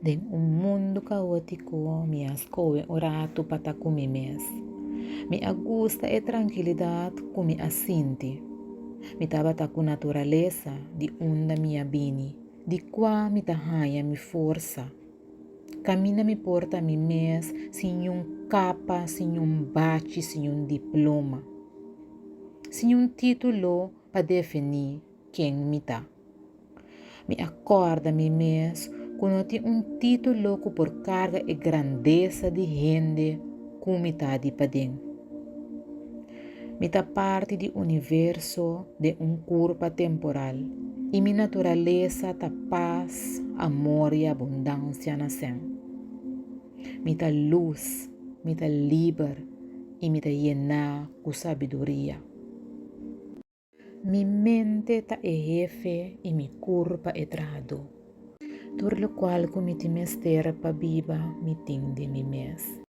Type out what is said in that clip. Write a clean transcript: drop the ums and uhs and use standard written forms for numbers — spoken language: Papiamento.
Den un mundu kaótiko mi a skohe un ratu pa ta ku mi mes. Mi a gusta e trankilidat ku mi a sinti. Mi tabata ku naturalesa di unda mi a bini, di kua mi ta haña mi forsa. Kaminda mi por ta mi mes sin niun kapa, sin niun bachi, sin niun diploma. Sin niun título pa definí ken mi ta. Mi a kòrda mi mes ku no tin un título ku por karga e grandesa di hende ku mi ta di paden. Mi ta parti di universo den un kurpa temporal i mi naturalesa ta pas, amor i abundansia na sèn. Mi ta lus, mi ta liber i mi ta yená ku sabiduria. Mi mente ta e hefe i mi kurpa e trahadó. Tur lokual ku mi tin mester pa biba mi tin den mi mes.